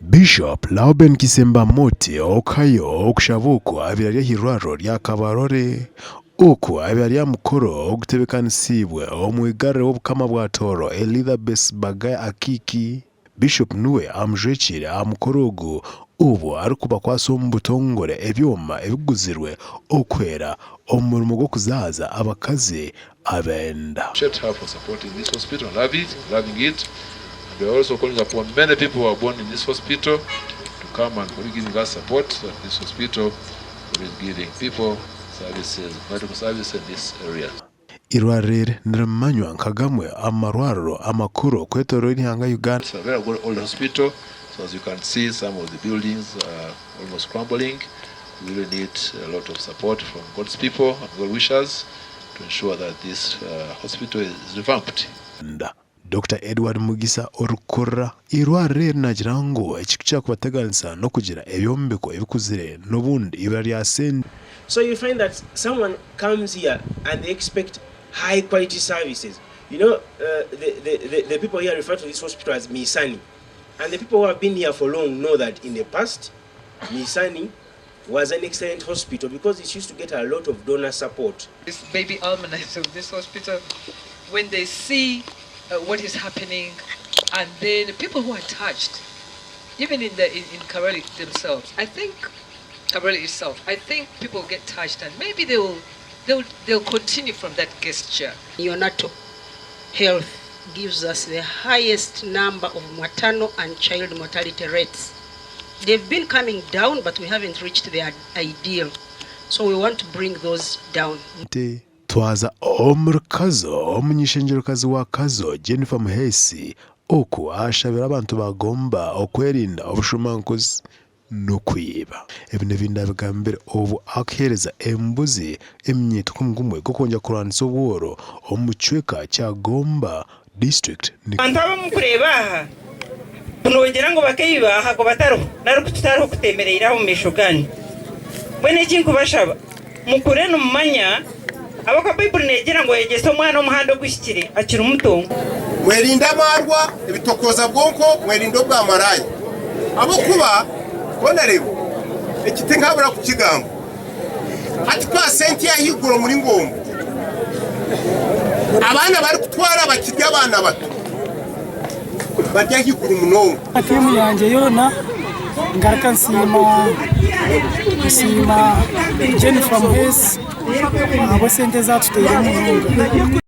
Bishop Lauben Kisemba Mutti okuhayo okushaba oku abaire ari ah'eirwariro rya Kabarole oku abaire ari aha mukoro ogutebekanisiibwe omwigarire w'obukama bwa Tooro Elizabeth Bagaya Akiiki. Bishop niwe amujwekiire aha mukoro ogu obu arikubakwasa omu butongore ebyoma ebiguzirwe okuhwera omu murimo gw'okuzaaza abakazi ab'enda. Appreciate her for supporting this hospital and loving it and we are also calling upon many people who are born in this hospital to come and continue giving us support so that this hospital is giving people services, medical services in this area. Eirwariro eri nirimanywa nka gamwe omu marwariro amakuru okwetoroora eihanga Uganda. It's a very good old hospital so as you can see some of the buildings are almost crumbling we really need a lot of support from God's people and well wishers to ensure that this hospital is revamped. Dokita Edward Mugisa orikukurira eirwariro eri naagira ngu ekirikukira kubateganisa n'okugira ebyombeko ebikuzire n'obundi eibura rya sente. So you find that someone comes here and they expect high quality services. You know, the, the, the, the people here refer to this hospital as Misani. And the people who have been here for long know that in the past, Misani was an excellent hospital because it used to get a lot of donor support. This baby alumni of this hospital, when they see what is happening, and then the people who are touched, even in the in, in Kabarole themselves, I think Kabarole itself, I think people get touched and maybe they will they'll, they'll continue from that gesture. Neonatal health gives us the highest number of maternal and child mortality rates. They've been coming down, but we haven't reached the ideal. So we want to bring those down. Twaza omuri Kazo, omuny'eishengyerokazi wa Kazo, Jennifer Muheesi oku ashabire abantu ba Gomba okwerinda obushumankuzi n'okwiba. Ebi n'ebindi abigambire obu arikuheereza embuzi eminyeeto gumwe gw'okwongyera kurwanisa obworo omu kicweka kya Gomba District. Abantu abu murikureeba aha, ku noogira ngu bakaiba aha ku batariho nari ku tutariho kuteemereire aha omu maisho gaanyu. Mbwenu eki nkubashaba, mukure nimumanya, ahabw'okuba Baiburi neegira ngu oyegyese omwana omuhanda oguhikire akiri muto. Mwerinde amaarwa, ebitokooza bwonko, mwerinde obwamaraaya, ahabw'okuba hoona reeba, eki tinkaabura kukigamba. Hati paasenti ahaiguru omuri Ngombo, abaana barikutwara bakiri abaana bato bari ahaiguru munonga. Tiimu yangye yoona ngaruka nsiima nsiima Jennifer Muheesi ahabw'esente ezi atuteiremu munonga.